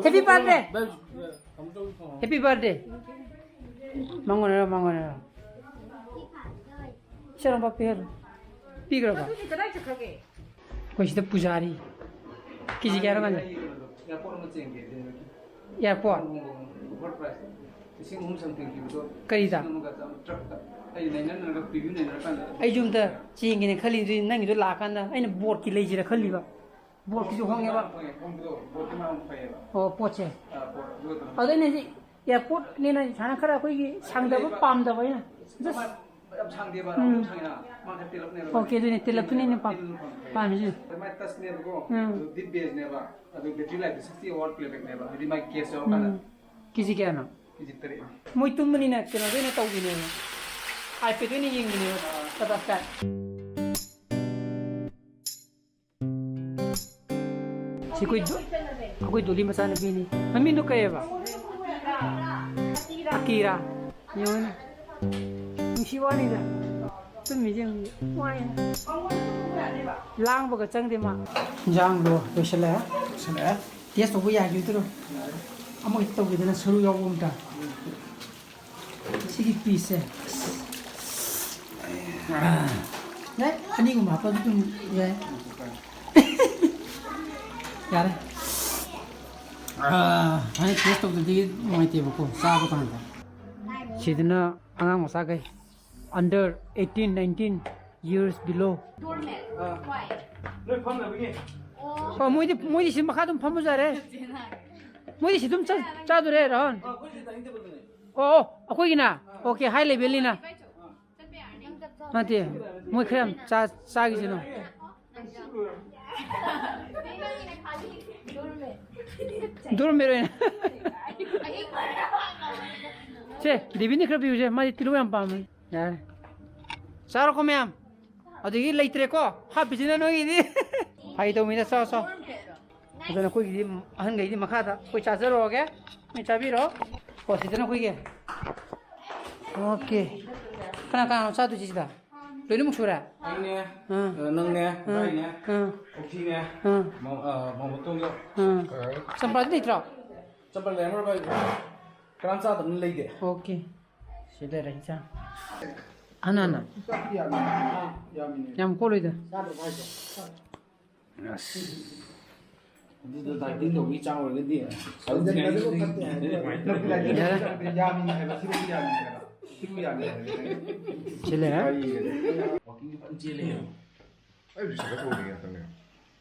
happy birthday꯫ Happy birthday꯫ ꯃꯉꯣꯟꯗꯔꯣ, ꯃꯉꯣꯟꯗꯔꯣ? ꯏꯆꯥꯅꯨꯄꯥ ꯄꯤꯍꯜꯂꯣ꯫ ꯄꯤꯈ꯭ꯔꯕ? ꯑꯗꯨꯗꯤ ꯀꯗꯥꯏ ꯆꯠꯈ꯭ꯔꯒꯦ? ꯑꯩꯈꯣꯏ ꯁꯤꯗ ꯄꯨꯖꯥꯔꯤ꯫ ꯀꯦ ꯖꯤ ꯀꯌꯥꯅꯣ ꯀꯥꯟꯗ? ꯑꯦꯌꯥꯔꯄꯣꯔꯠ ꯑꯃ ꯆꯦꯟꯒꯦ, ꯗꯦꯜꯂꯤꯒꯤ꯫ ꯑꯦꯌꯥꯔꯄꯣꯔꯠ? Offer price. ꯂꯤꯁꯤꯡ ꯑꯍꯨꯝ something ꯄꯤꯕꯗꯣ, ꯀꯔꯤꯗ? ꯂꯤꯁꯤꯡ ꯑꯃꯒ ꯆꯥꯝꯃ, ꯇ꯭ꯔꯛꯇ꯫ ꯑꯩ ꯅꯩꯅꯅꯔꯒ, ꯄ꯭ꯔꯤꯚ꯭ꯌꯨ ꯅꯩꯅꯔꯀꯥꯟꯗ꯫ ꯑꯩꯁꯨ ꯑꯝꯇ ꯆꯦꯟꯒꯦꯅ ꯈꯜꯂꯤꯅꯤ, ꯅꯪꯒꯤꯗꯣ ꯂꯥꯛꯑꯀꯥꯟꯗ ꯑꯩꯅ ꯕꯣꯠꯀꯤ ꯂꯩꯁꯤꯔ ꯈꯜꯂꯤꯕ꯫ ꯕꯣꯠꯀꯤꯁꯨ ꯍꯣꯡꯉꯦꯕ꯫ ꯍꯣꯡꯉꯦ, ꯍꯣꯡꯕꯗꯣ, ꯕꯣꯠꯀꯤ ꯃꯃꯜ ꯐꯩꯌꯦꯕ꯫ ꯑꯣ, ꯄꯣꯠꯁꯦ꯫ ꯑꯥ, ꯄꯣꯠ, ꯑꯗꯨꯒ ꯑꯗꯨꯝ ꯑꯗꯨ ꯑꯩꯅ ꯍꯧꯖꯤꯛ ꯑꯦꯌꯥꯔꯄꯣꯔꯠꯅꯦꯅ ꯁꯨꯃꯥꯏꯅ ꯈꯔ ꯑꯩꯈꯣꯏꯒꯤ ꯁꯪꯗꯕ, ꯂꯩꯕ꯫ ꯄꯥꯝꯗꯕ ꯑꯩꯅ꯫ ꯃꯃꯜ ꯌꯥꯝ ꯁꯥꯡꯗꯦꯕ, ꯎꯝ꯫ ꯑꯗꯨꯝ ꯁꯥꯡꯉꯤꯅ, ꯃꯥ ꯈꯔ ꯇꯦꯜꯂꯞꯅꯦꯕ꯫ ꯑꯣꯀꯦ, ꯑꯗꯨꯅꯦ, ꯇꯦꯜꯂꯞꯇꯨꯅꯦ ꯑꯩꯅ ꯄꯥꯝ-, ꯇꯦꯜꯂꯞꯅꯦꯕ꯫ ꯄꯥꯝꯃꯤꯁꯦ꯫ ꯑꯗꯨ ꯃꯥꯏ ꯇꯁꯅꯦꯕꯀꯣ, ꯎꯝ꯫ ꯑꯗꯨ ꯗꯤꯞ ꯕꯦꯖꯅꯦꯕ, ꯑꯗꯨ ꯕꯦꯇ꯭ꯔꯤ ꯂꯥꯏꯐꯇꯤ sixty hour playbackꯅꯦꯕ, ꯍꯥꯏꯗꯤ ꯃꯥꯏ ꯀꯦꯁ ꯌꯥꯎꯔꯀꯥꯟꯗ꯫ ꯎꯝ꯫ ꯀꯦ ꯖꯤ ꯀꯌꯥꯅꯣ? ꯀꯦ ꯖꯤ ꯇꯔꯦꯠꯅꯤ꯫ ꯃꯣꯏ ꯇꯨꯝꯕꯅꯤꯅ ꯀꯩꯅꯣꯗ ꯑꯣꯏꯅ ꯇꯧꯕꯤꯅꯦꯕ, iPad ꯑꯣꯏꯅ ꯌꯦꯡꯕꯤꯅꯦꯕ, ꯑꯥ꯫ Tata Sky꯫ ꯁꯤ ꯑꯩꯈꯣꯏ ꯗꯣ-, ꯑꯩꯈꯣꯏ ꯗꯣꯂꯤ ꯃꯆꯥꯅꯨꯄꯤꯅꯤ꯫ ꯃꯃꯤꯡꯗꯣ ꯀꯩꯑꯕ? ꯑꯀꯤꯔꯥ꯫ ꯌꯦꯡꯉꯨꯅꯦ꯫ ꯅꯨꯡꯁꯤ ꯋꯥꯅꯤꯗ꯫ ꯇꯨꯝꯃꯤꯁꯦ ꯌꯦꯡꯉꯨꯅꯦ꯫ ꯋꯥꯏ꯫ ꯂꯥꯡꯕꯒ ꯆꯪꯗꯦ ꯃꯥ꯫ ꯏꯟꯖꯥꯡꯗꯣ ꯂꯣꯏꯁꯤꯜꯂꯛꯑꯦ꯫ ꯂꯣꯏꯁꯤꯜꯂꯛꯑꯦ꯫ Taste ꯇꯧꯕ ꯌꯥꯈꯤꯗ꯭ꯔꯣ? ꯌꯥꯔꯦ꯫ ꯑꯃ ꯍꯦꯛꯇ ꯇꯧꯒꯦꯗꯅ ꯁꯔꯨ ꯌꯥꯎꯕ ꯑꯝꯇ꯫ ꯁꯤꯒꯤ pieceꯁꯦ꯫ ꯑꯦ, ꯑꯅꯤꯒꯨꯝꯕ ꯍꯥꯞꯄꯁꯨ ꯑꯗꯨꯝ ꯌꯥꯏ꯫ ꯌꯥꯔꯦ꯫ ꯑꯥ, ꯍꯥꯏ taste ꯇꯧꯗ꯭ꯔꯗꯤ ꯅꯨꯡꯉꯥꯏꯇꯦꯕꯀꯣ, ꯆꯥꯕ ꯀꯥꯟꯗ꯫ ꯁꯤꯗꯅ ꯑꯉꯥꯡ ꯃꯆꯥꯈꯩ, under eighteen, nineteen years below꯫ Doormat꯫ Ah. Why? ꯅꯣꯏ ꯐꯝꯅꯕꯒꯤ꯫ ꯑꯣ꯫ ꯍꯣꯏ, ꯃꯣꯏꯗꯤ, ꯃꯣꯏꯗꯤ ꯁꯤ ꯃꯈꯥ ꯑꯗꯨꯝ ꯐꯝꯃꯁꯨ ꯌꯥꯔꯦ꯫ ꯃꯣꯏꯗꯤ ꯁꯤ ꯑꯗꯨꯝ ꯆꯥ-, ꯆꯥꯗꯣꯔꯦ, ꯔꯥꯍꯨꯜ꯫ ꯑꯥ, ꯑꯩꯈꯣꯏ ꯁꯤ dining tableꯗꯅꯦ꯫ ꯑꯣ, ꯑꯣ, ꯑꯩꯈꯣꯏꯒꯤꯅ? Okay, high levelꯅꯤꯅ꯫ ꯅꯠꯇꯦ, ꯃꯣꯏ ꯈꯔ ꯌꯥꯝ ꯆꯥ-, ꯆꯥꯈꯤꯁꯅꯨ꯫ ꯗꯣꯔꯃꯦꯠ ꯑꯣꯏꯅ꯫ ꯁꯦ, ꯗꯦꯕꯤꯟꯗꯤ ꯈꯔ ꯄꯤꯌꯨꯁꯦ, ꯃꯥꯗꯤ ꯇꯤꯜꯍꯧ ꯌꯥꯝ ꯄꯥꯝꯕꯅꯤ꯫ ꯌꯥꯔꯦ꯫ ꯆꯥꯔꯣꯀꯣ ꯃꯌꯥꯝ꯫ ꯑꯗꯨꯗꯒꯤ ꯂꯩꯇ꯭ꯔꯦꯀꯣ, ꯍꯥꯞꯄꯤꯁꯤꯅ ꯅꯣꯏꯒꯤꯗꯤ꯫ ꯐꯥꯒꯤ ꯇꯧꯕꯅꯤꯗ, ꯆꯥꯎ, ꯆꯥꯎ꯫ ꯑꯗꯨꯅ ꯑꯩꯈꯣꯏꯒꯤꯗꯤ, ꯑꯍꯟꯈꯩꯗꯤ ꯃꯈꯥꯗ ꯑꯩꯈꯣꯏ ꯆꯥꯖꯔꯛꯑꯒꯦ꯫ ꯅꯣꯏ ꯆꯥꯕꯤꯔꯣ꯫ ꯀꯣ, ꯁꯤꯗꯅ ꯑꯩꯈꯣꯏꯒꯤ꯫ ꯑꯣꯀꯦ꯫ ꯀꯅꯥ ꯀꯅꯥꯅꯣ ꯆꯥꯗꯣꯏꯁꯤ ꯁꯤꯗ? ꯂꯣꯏꯅꯃꯛ ꯁꯨꯔꯦ? ꯑꯩꯅꯦ, ꯑꯥ꯫ ꯑ, ꯅꯪꯅꯦ, ꯑꯥ꯫ ꯏꯕꯥꯏꯅꯦ, ꯑꯥ꯫ ꯑꯣꯛꯊꯤꯅꯦ, ꯑꯥ꯫ ꯃ-, ꯑ, ꯃꯃꯣꯇꯣꯟꯒ꯫ ꯑꯥ꯫ ꯆꯝꯄ꯭ꯔꯥꯗꯤ ꯂꯩꯇ꯭ꯔꯣ? ꯆꯝꯄ꯭ꯔꯥ ꯂꯩꯔꯝꯃꯔꯣꯏ, ꯚꯥꯏ꯫ ꯀꯅꯥꯝ ꯆꯥꯗꯕꯅꯤꯅ ꯂꯩꯇꯦ꯫ ꯑꯣꯀꯦ꯫ ꯁꯤ ꯂꯩꯔꯦ, ꯏꯟꯁꯥꯡ꯫ ꯍꯥꯟꯅ, ꯍꯥꯟꯅ꯫ ꯆꯥꯛꯇꯤ ꯌꯥꯝꯃꯤ꯫ ꯌꯥꯝꯃꯤꯅꯦ꯫ ꯌꯥꯝ ꯀꯣꯠꯂꯣꯏꯗ꯫ ꯆꯥꯗꯕ ꯍꯥꯏꯁꯦ꯫ ꯑꯁ꯫ ꯑꯗꯨꯗ dieting ꯇꯧꯕꯒꯤ ꯆꯥꯡ ꯑꯣꯏꯔꯒꯗꯤ ꯍꯧꯖꯤꯛ ꯑꯗꯨ ꯐꯠꯇꯦ ꯍꯥꯏꯕ꯫ ꯌꯥꯔꯦ꯫ ꯌꯥꯝꯃꯤꯅꯦ ꯍꯥꯏꯕ, ꯁꯤꯕꯨ ꯌꯥꯝꯃꯤꯅꯦ ꯍꯥꯏꯕ꯫ ꯁꯤꯕꯨ ꯌꯥꯝꯃꯤꯅꯦ ꯍꯥꯏꯕ꯫ ꯁꯤ ꯂꯩꯔꯦ꯫ Walking ꯐꯖꯅ ꯆꯦꯜꯂꯦ꯫ ꯑꯩ ꯍꯧꯖꯤꯛ ꯁꯤꯗ ꯇꯧꯔꯤ ꯉꯥꯛꯇꯅꯦ꯫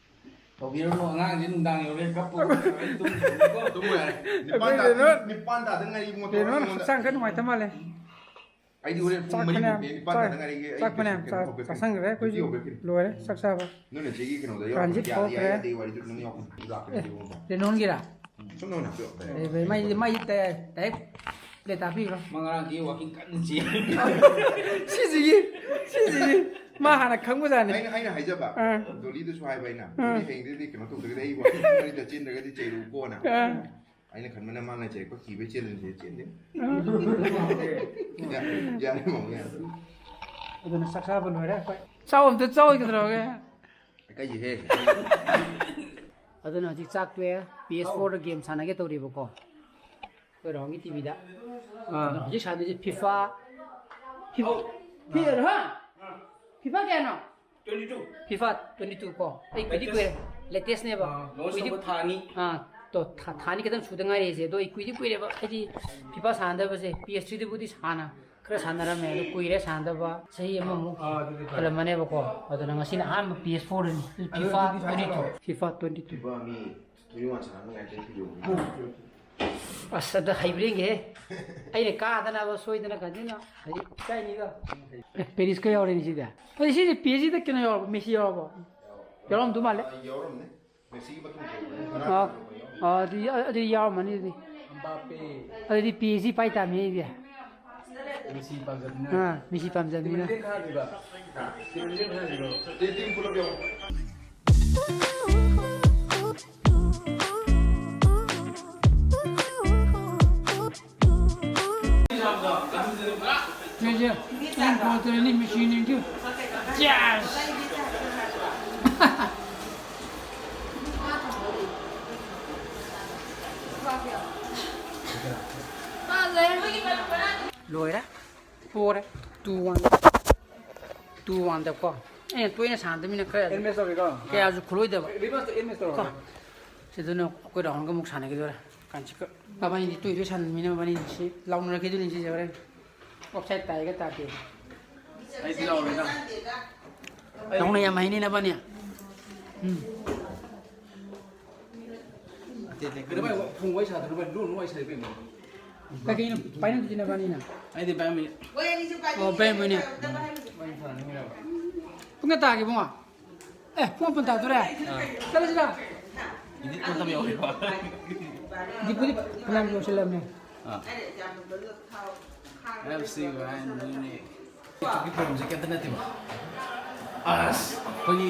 ꯇꯧꯕꯤꯔꯅꯨ, ꯑꯉꯥꯡꯁꯦ ꯅꯨꯡꯗꯥꯡ ꯌꯧꯔꯦ ꯀꯞꯄꯨ꯫ ꯑꯩ ꯇꯨꯝꯈꯤꯅꯤꯀꯣ꯫ ꯇꯨꯝꯃꯨ ꯌꯥꯔꯦ꯫ ꯅꯤꯄꯥꯟ ꯑꯩꯈꯣꯏ ꯇꯥ-, ꯔꯦꯅꯣꯜ-, ꯅꯤꯄꯥꯟ ꯇꯥꯗ ꯉꯥꯏꯔꯤ ꯏꯕꯨꯡꯉꯣ꯫ ꯔꯦꯅꯣꯜ ꯍꯛꯆꯥꯡ ꯈꯔ ꯅꯨꯡꯉꯥꯏꯇ ꯃꯥꯜꯂꯦ꯫ ꯑꯩꯗꯤ ꯍꯣꯔꯦꯟ ꯄꯨꯡ ꯆꯥꯛ ꯃꯔꯤ ꯐꯅꯌꯥꯝ ꯃꯨꯛꯇ ꯅꯤꯄꯥꯟ ꯆꯥ-, ꯇꯥꯗ ꯉꯥꯏꯔꯤ꯫ ꯑꯩ ꯆꯥꯛ ꯐꯅꯌꯥꯝ ꯀꯩꯁꯨ ꯆꯥ-, ꯍꯧꯒꯠꯀꯅꯤ꯫ ꯆꯥꯁꯟꯈ꯭ꯔꯦ ꯑꯩꯈꯣꯏꯁꯨ꯫ ꯍꯧꯒꯠꯀꯅꯤ꯫ ꯂꯣꯏꯔꯦ, ꯆꯥꯛ ꯆꯥꯕ꯫ ꯅꯣꯏ ꯅꯆꯦꯒꯤ ꯀꯩꯅꯣꯗ ꯌꯥꯎꯔꯛꯄ꯫ Transit ꯌꯥꯗꯦ, ꯊꯣꯛꯈ꯭ꯔꯦ꯫ ꯌꯥꯗꯦ ꯋꯥꯔꯤꯗꯨ ꯅꯪ ꯌꯥꯎꯔꯛꯄ꯫ ꯂꯥꯛꯀꯅꯤ ꯑꯦ, ꯍꯥꯏꯕ꯫ ꯔꯦꯅꯣꯜꯒꯤꯔꯥ? ꯁꯨꯝ ꯅꯪ ꯅꯍꯥꯟ ꯄꯤꯔꯛꯄꯅꯦ꯫ ꯑꯦ, ꯃꯩ, ꯃꯩ ꯇ-, direct play ꯇꯥꯕꯤꯈ꯭ꯔꯣ? ꯃꯉꯔꯥꯡꯒꯤ walking ꯀꯟꯅ ꯆꯦꯜꯂꯤ꯫ ꯁꯤꯁꯤꯒꯤ, ꯁꯤꯁꯤꯒꯤ꯫ ꯃꯥ ꯍꯥꯟꯅ ꯈꯪꯕꯖꯥꯠꯅꯤ꯫ ꯑꯩꯅ, ꯑꯩꯅ ꯍꯥꯏꯖꯕ, ꯑꯥ꯫ ꯗꯣꯂꯤꯗꯁꯨ ꯍꯥꯏꯕ ꯑꯩꯅ, ꯑꯥ꯫ ꯗꯣꯂꯤ ꯍꯌꯦꯡꯗꯩꯗꯤ ꯀꯩꯅꯣ ꯇꯧꯗ꯭ꯔꯒꯗꯤ ꯑꯩ walking ꯃꯔꯤꯗ ꯆꯦꯟꯗ꯭ꯔꯒꯗꯤ ꯆꯩꯔꯨꯀꯣꯅ꯫ ꯑꯥ꯫ ꯑꯩꯅ ꯈꯟꯕꯅ ꯃꯥꯅ ꯆꯩꯔꯛꯄ ꯀꯤꯕꯩ ꯆꯦꯜꯂꯤꯅꯤ, ꯆꯦꯟꯗꯦ꯫ ꯑꯥ꯫ ꯌꯥ-, ꯌꯥꯔꯦ, ꯃꯥꯃꯣ, ꯌꯥꯔꯦ꯫ ꯑꯗꯨꯅ ꯆꯥꯛ ꯆꯥꯕ ꯂꯣꯏꯔꯦ ꯑꯩꯈꯣꯏ꯫ ꯆꯥꯎ ꯑꯝꯇ ꯆꯥꯎ ꯀꯩꯗꯧꯔꯒꯦ? ꯀꯩꯒꯤꯍꯦ? ꯑꯗꯨꯅ ꯍꯧꯖꯤꯛ ꯆꯥꯛ ꯇꯣꯛꯑꯦ, P S four ꯗ game ꯁꯥꯟꯅꯒꯦ ꯇꯧꯔꯤꯕꯀꯣ꯫ ꯑꯩꯈꯣꯏ ꯔꯣꯍꯟꯒꯤ ꯇꯤꯚꯤꯗ꯫ ꯑꯥ꯫ ꯑꯗꯣ ꯍꯧꯖꯤꯛ ꯁꯥꯟꯅꯗꯣꯏꯁꯦ FIFA꯫ FIFA, ꯐꯤ-, ꯍꯥ? FIFA ꯀꯌꯥꯅꯣ? Twenty two꯫ FIFA twenty two ꯀꯣ꯫ ꯑꯩ ꯀꯨꯏꯗꯤ ꯀꯨꯏꯔꯦ꯫ Latest꯫ Latest ꯅꯦꯕ꯫ ꯑꯥ, launch ꯀꯨꯏꯗꯤ ꯇꯧꯕ ꯊꯥ ꯑꯅꯤ꯫ ꯑꯥ, ꯇꯣ, ꯊꯥ, ꯊꯥ ꯑꯅꯤ ꯈꯛꯇꯪ ꯁꯨꯗ ꯉꯥꯏꯔꯤ ꯑꯩꯁꯦ꯫ ꯑꯗꯣ ꯑꯩ ꯀꯨꯏꯗꯤ ꯀꯨꯏꯔꯦꯕ꯫ ꯑꯩꯗꯤ FIFA ꯁꯥꯟꯅꯗꯕꯁꯦ꯫ P S three ꯗꯕꯨꯗꯤ ꯁꯥꯟꯅ, ꯈꯔ ꯁꯥꯟꯅꯔꯝꯃꯦ꯫ ꯑꯗꯣ ꯀꯨꯏꯔꯦ ꯁꯥꯟꯅꯗꯕ꯫ ꯆꯍꯤ ꯑꯃꯃꯨꯛ ꯑꯥ, ꯑꯗꯨꯗꯤ ꯐꯔꯦ꯫ ꯍꯦꯜꯂꯝꯃꯅꯦꯕꯀꯣ꯫ ꯑꯗꯨꯅ ꯉꯁꯤꯅ ꯑꯍꯥꯟꯕ P S four ꯗꯅꯤ꯫ ꯑꯗꯨ FIFA FIFA twenty two꯫ Twenty two. FIFA ꯃꯤ ꯇ꯭ꯋꯦꯟꯇꯤ ꯋꯥꯟ ꯁꯥꯟꯅꯕ ꯅꯨꯡꯉꯥꯏꯇꯦ ꯚꯤꯗꯤꯑꯣ꯫ ꯑꯁ, ꯑꯗ ꯍꯩꯕ꯭ꯔꯦꯡꯒꯦꯍꯦ꯫ ꯑꯩꯅ ꯀꯥꯗꯅꯕ ꯁꯣꯏꯗꯅ ꯀꯟꯖꯤꯅ ꯍꯩ ꯀꯥꯏꯅꯤꯒ꯫ ꯑꯦ, ꯄꯦꯔꯤꯁꯀ ꯌꯥꯎꯔꯦꯅꯦ ꯁꯤꯗꯤ꯫ ꯑꯗꯨ ꯁꯤꯁꯦ P S G ꯗ ꯀꯩꯅꯣ ꯌꯥꯎꯔꯕꯣ? ꯃꯦꯁꯤ ꯌꯥꯎꯔꯕꯣ? ꯌꯥꯎꯔꯝꯗꯧ ꯃꯥꯜꯂꯦ꯫ ꯌꯥꯎꯔꯝꯅꯤ꯫ ꯃꯦꯁꯤꯒꯤ ꯃꯇꯨꯡ ꯏꯟꯅ ꯑꯥ, ꯑꯥ, ꯑꯗꯨꯗꯤ, ꯑꯗꯨꯗꯤ ꯌꯥꯎꯔꯝꯃꯅꯤ ꯑꯗꯨꯗꯤ꯫ ꯑꯝꯕꯥꯄꯦ꯫ ꯑꯗꯨꯗꯤ ꯄꯤ ꯑꯦꯁ ꯖꯤ ꯄꯥꯏ ꯇꯥꯕꯅꯤ ꯑꯩꯗꯤ꯫ ꯃꯦꯁꯤ ꯄꯥꯝꯖꯕꯅꯤꯅ꯫ ꯑꯥ, ꯃꯦꯁꯤ ꯄꯥꯝꯖꯕꯅꯤꯅ꯫ ꯇꯤꯝ ꯑꯅꯤ ꯈꯥꯏꯔꯤꯕ꯫ ꯇꯤꯝ ꯑꯅꯤ ꯈꯥꯏꯔꯤꯕ꯫ ꯇꯤꯝ ꯄꯨꯂꯞ ꯌꯥꯎ꯫ ꯁꯦ, ꯁꯦ, ꯑꯩꯅ ꯀꯣꯜ ꯇꯧꯔꯛꯏꯅꯤ, ꯃꯦꯁꯤꯅꯤ꯫ Yes! ꯂꯣꯏꯔꯦ꯫ ꯄꯣꯔꯦ꯫ Two one꯫ Two one ꯗꯀꯣ꯫ ꯑꯩꯅ ꯇꯣꯏꯅ ꯁꯥꯟꯅꯗꯕꯅꯤꯅ ꯈꯔ ꯑꯦꯟ ꯃꯦꯁ ꯇꯧꯔꯒꯦꯀꯣ꯫ ꯀꯌꯥꯁꯨ ꯈꯨꯂꯣꯏꯗꯕ꯫ ꯔꯤꯚꯔꯁꯇ ꯑꯦꯟ ꯃꯦꯁ ꯀꯣ꯫ ꯇꯧꯔꯒꯦ꯫ ꯁꯤꯗꯅ ꯑꯩꯈꯣꯏ ꯔꯥꯍꯨꯜꯒ ꯑꯃꯨꯛ ꯁꯥꯟꯅꯈꯤꯗꯣꯔꯦ꯫ ꯀꯥꯟꯆꯤꯀ꯫ ꯃꯕꯥꯅꯤꯗꯤ ꯇꯣꯏ ꯇꯣꯏ ꯁꯥꯟꯅꯃꯤꯅ ꯃꯕꯥꯅꯤꯗꯤ ꯁꯤ ꯂꯥꯎꯅꯔꯛꯈꯤꯗꯣꯏꯅꯤ ꯁꯤꯁꯦ ꯍꯣꯔꯦꯟ꯫ ꯑꯣꯐꯁꯥꯏꯠ ꯇꯥꯏꯒ ꯇꯥꯗꯦ꯫ ꯑꯩꯗꯤ ꯂꯥꯎꯔꯦꯗ꯫ ꯂꯥꯎꯅ ꯌꯥꯝ ꯍꯩꯅꯤ ꯅꯕꯥꯅꯤ꯫ ꯎꯝ꯫ ꯅꯠꯇꯦ, ꯅꯠꯇꯦ, ꯀꯩꯅꯣ ꯚꯥꯏ, ꯐꯣꯟ ꯋꯥꯔꯤ ꯁꯥꯗ꯭ꯔꯣ ꯚꯥꯏ? ꯂꯣꯟ ꯋꯥꯔꯤ ꯁꯥꯗ꯭ꯔꯣ ꯀꯩꯅꯣ? ꯀꯩ ꯀꯩꯅꯣ ꯄꯥꯏꯅꯗꯣꯏꯁꯤ ꯅꯕꯥꯅꯤꯅ? ꯑꯩꯗꯤ ꯄꯥꯏꯔꯝꯃꯤ꯫ ꯑꯣ, ꯄꯥꯏꯔꯝꯃꯣꯏꯅꯦ꯫ ꯋꯥꯔꯤ ꯁꯥꯟꯅꯅꯤꯡꯉꯤꯔꯕ? ꯄꯨꯡ ꯀꯌꯥ ꯇꯥꯔꯒꯦ, ꯏꯕꯨꯡꯉꯣ? ꯑꯦ, ꯄꯨꯡ ꯃꯥꯄꯟ ꯇꯥꯗꯣꯔꯦ꯫ ꯑꯥ꯫ ꯆꯠꯂꯁꯤꯔ? ꯏꯗꯤꯠ ꯃꯇꯝ ꯌꯧꯔꯦꯕ꯫ ꯏꯗꯤꯠꯄꯨꯗꯤ ꯐꯅꯌꯥꯝ ꯂꯣꯏꯁꯤꯜꯂꯕꯅꯦ꯫ ꯑꯥ꯫ ꯑꯦꯐ ꯁꯤ ꯕꯥꯏ ꯃꯤꯅꯤꯠ꯫ ꯐꯤꯠꯀꯤ ꯄ꯭ꯔꯣꯕ꯭ꯂꯦꯝꯁꯦ ꯀꯩꯝꯇ ꯅꯠꯇꯦꯕ꯫ ꯑꯁ, ꯑꯩꯈꯣꯏꯒꯤ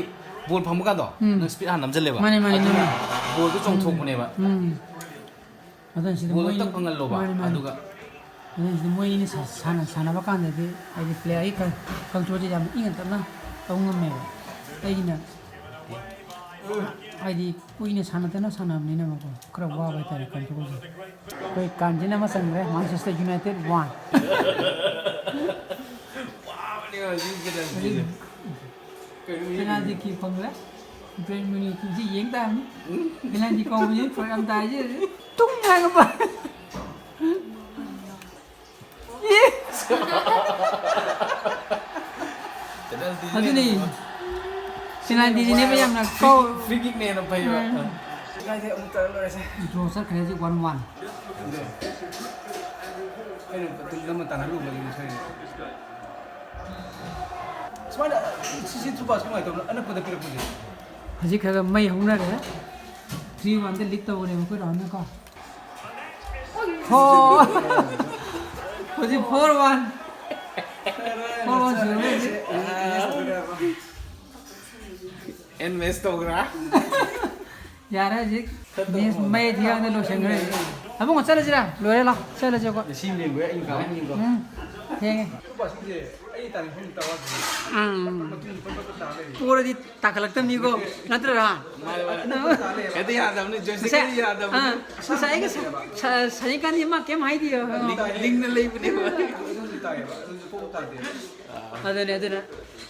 ꯕꯣꯜ ꯐꯪꯕ ꯀꯥꯟꯗꯣ, ꯎꯝ꯫ ꯅꯪ ꯁ꯭ꯄꯤꯠ ꯍꯥꯟꯅ ꯅꯝꯁꯤꯜꯂꯦꯕ꯫ ꯃꯥꯅꯦ, ꯃꯥꯅꯦ, ꯑꯗꯨꯅ ꯃꯥꯅꯦ꯫ ꯕꯣꯜꯗꯣ ꯆꯣꯡꯊꯣꯛꯄꯅꯦꯕ꯫ ꯎꯝ꯫ ꯑꯗꯨꯅ ꯁꯤꯗ ꯕꯣꯜꯗꯣ ꯃꯣꯏ ꯇꯛ ꯐꯪꯍꯜꯂꯣꯕ, ꯃꯥꯅꯦ, ꯃꯥꯅꯦ꯫ ꯑꯗꯨꯒ ꯑꯗꯨꯅ ꯁꯤꯗ ꯃꯣꯏ ꯑꯅꯤꯅ ꯁꯥ-, ꯁꯥꯟꯅ-, ꯁꯥꯟꯅꯕ ꯀꯥꯟꯗꯗꯤ ꯍꯥꯏꯗꯤ ꯄ꯭ꯂꯦꯌꯔꯒꯤ ꯀꯟ-, ꯀꯟꯇ꯭ꯔꯣꯜꯁꯦ ꯌꯥꯝ ꯏꯪꯅ ꯇꯞꯅ ꯇꯧ ꯉꯝꯃꯦꯕ꯫ ꯑꯩꯒꯤꯅ ꯍꯥꯏꯗꯤ ꯀꯨꯏꯅ ꯁꯥꯟꯅꯗꯅ ꯁꯥꯟꯅꯕꯅꯤꯅꯀꯣ, ꯈꯔ ꯋꯥꯕ ꯍꯥꯏꯇꯥꯔꯦ ꯀꯟꯇ꯭ꯔꯣꯜꯁꯦ꯫ ꯑꯩꯈꯣꯏ ꯀꯥꯟꯖꯤꯟ ꯑꯃ ꯆꯟꯈ꯭ꯔꯦ, Manchester United one꯫ ꯋꯥꯕꯅꯦ ꯍꯧꯖꯤꯛ ꯀꯩꯅꯣꯁꯦ꯫ ꯀꯩꯅꯣ ꯄꯦꯅꯥꯜꯇꯤ ꯀꯤꯛ ꯐꯪꯈ꯭ꯔꯦ꯫ ꯕ꯭ꯔꯦꯟ ꯃꯅꯤꯄꯨꯔꯁꯤ ꯌꯦꯡ ꯇꯥꯕꯅꯤ꯫ ꯎꯝ꯫ ꯄꯦꯅꯥꯜꯇꯤ ꯀꯥꯎꯕꯁꯦ ꯐꯔꯛ ꯌꯥꯝ ꯇꯥꯏꯁꯦ꯫ ꯇꯨꯝ ꯍꯥꯏꯒ ꯄꯥꯏ꯫ ꯑꯦ! ꯄꯦꯅꯥꯜꯇꯤꯅꯦ꯫ ꯑꯗꯨꯅꯤ꯫ ꯄꯦꯅꯥꯜꯇꯤꯁꯤꯅꯦꯕ ꯌꯥꯝꯅ ꯀꯥꯎ-, ꯐ꯭ꯔꯤ ꯀꯤꯛꯅ ꯍꯦꯟꯅ ꯐꯩꯕ꯫ ꯎꯝ꯫ ꯀꯥꯏꯗꯩ ꯑꯃꯨꯛ ꯇꯧꯔ ꯂꯣꯏꯔꯦꯁꯦ꯫ ꯗ꯭ꯔꯣ ꯆꯠꯈ꯭ꯔꯦ ꯍꯧꯖꯤꯛ one one꯫ ꯑꯗꯣ ꯑꯩꯅ ꯇꯤꯝ ꯑꯃ ꯇꯥꯟꯅꯔꯨꯕꯒꯤꯅꯤ ꯁꯣꯏꯔꯤꯁꯦ꯫ ꯁꯨꯃꯥꯏꯅ ꯁꯤ, ꯁꯤ ꯊ꯭ꯔꯨ ꯄꯥꯁ ꯅꯨꯡꯉꯥꯏꯇꯕꯅ ꯑꯅꯛꯄꯗ ꯄꯤꯔꯛꯄꯁꯦ꯫ ꯍꯧꯖꯤꯛ ꯈꯔ ꯈꯔ ꯃꯩ ꯍꯧꯅꯔꯦ꯫ Three one ꯗ lead ꯇꯧꯕꯅꯦꯕ ꯑꯩꯈꯣꯏ round ꯀꯣ꯫ Four꯫ ꯍꯧꯖꯤꯛ four one꯫ Four one ꯁꯨꯔꯦ ꯍꯧꯖꯤꯛ꯫ ꯑꯦꯟ ꯃꯦꯁ ꯇꯧꯈ꯭ꯔꯥ? ꯌꯥꯔꯦ ꯍꯧꯖꯤꯛ꯫ Match ꯃꯩ ꯊꯤꯒꯥꯡꯗ ꯂꯣꯏꯁꯟꯈ꯭ꯔꯦ꯫ ꯑꯕꯨꯡꯉꯣ ꯆꯠꯂꯁꯤꯔꯥ? ꯂꯣꯏꯔꯦ ꯂꯥꯎ꯫ ꯆꯠꯂꯁꯦ ꯑꯩꯈꯣꯏ꯫ ꯉꯁꯤ ꯌꯦꯡꯕ ꯑꯩ ꯀꯥ ꯌꯦꯡꯕ꯫ ꯎꯝ꯫ ꯊꯦꯡꯉꯦ꯫ ꯎꯝ꯫ ꯄꯣꯔꯗꯤ ꯇꯥꯈꯠꯂꯛꯇꯕꯅꯤꯀꯣ꯫ ꯅꯠꯇ꯭ꯔꯥ? ꯍꯦꯛꯇ ꯌꯥꯗꯕꯅꯤ, ꯖꯣꯏꯁꯇꯤꯛꯀꯗꯤ ꯌꯥꯗꯕꯅꯤ꯫ ꯑꯥ, ꯉꯁꯥꯏ ꯑꯩꯒ ꯁ-, ꯁ-, ꯁꯅꯤꯀꯥꯟꯗꯤ ꯃꯥ ꯀꯩꯝ ꯍꯥꯏꯗꯦ꯫ ꯂꯤꯡꯅ ꯂꯩꯕꯅꯦꯕ꯫ ꯑꯗꯨꯅꯦ, ꯑꯗꯨꯅ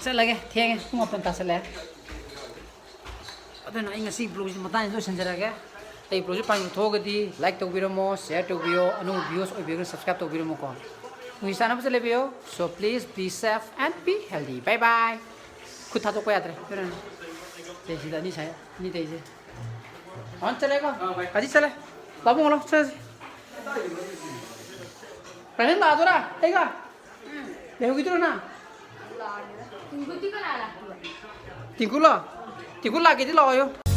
ꯆꯠꯂꯒꯦ꯫ ꯊꯦꯡꯉꯦ꯫ ꯄꯨꯡ ꯃꯥꯄꯟ ꯇꯥꯁꯜꯂꯛꯑꯦ꯫ ꯑꯗꯨꯅ ꯑꯩ ꯉꯁꯤ vlogꯁꯤ ꯃꯇꯥꯡꯁꯤꯗ ꯂꯣꯏꯁꯤꯟꯖꯔꯒꯦ꯫ ꯑꯩ vlogꯁꯤ ꯄꯥꯝꯕꯤꯕ ꯊꯣꯛꯑꯒꯗꯤ like ꯇꯧꯕꯤꯔꯝꯃꯣ, share ꯇꯧꯕꯤꯌꯣ, ꯑꯅꯧꯕ viewers ꯑꯣꯏꯕꯤꯔꯒꯅ subscribe ꯇꯧꯕꯤꯔꯝꯃꯣꯀꯣ꯫ ꯅꯣꯏ ꯆꯥꯅꯕ ꯆꯠꯂꯦꯕꯤꯌꯣ꯫ So please be safe and be healthy. Bye bye. ꯈꯨꯠ ꯊꯥꯗꯣꯛꯄ ꯌꯥꯗ꯭ꯔꯦ꯫ ꯑꯗꯨꯅꯅꯦ꯫ ꯁꯦ, ꯁꯤꯗ ꯑꯅꯤ ꯁꯥꯏ, ꯑꯅꯤ ꯇꯩꯁꯦ꯫ ꯑꯍꯟ ꯆꯠꯂꯦꯀꯣ? ꯀꯥꯖꯤ ꯆꯠꯂꯦ꯫ ꯕꯥꯕꯨꯡ ꯂꯥꯎ, ꯆꯠꯂꯁꯤ꯫ ꯄ꯭ꯔꯦꯖꯦꯟ ꯂꯥꯛꯑꯗꯣꯏꯔꯥ? ꯑꯩꯒ? ꯂꯩꯍꯧꯈꯤꯗꯣꯏꯔꯣ ꯅꯪ? ꯇꯤꯡꯀꯨꯗꯤ ꯀꯅꯥ ꯂꯥꯛꯇꯣꯏꯕ? ꯇꯤꯡꯀꯨꯂꯣ? ꯇꯤꯡꯀꯨ ꯂꯥꯛꯀꯦꯗꯤ ꯂꯥꯛꯑꯣꯌꯣ꯫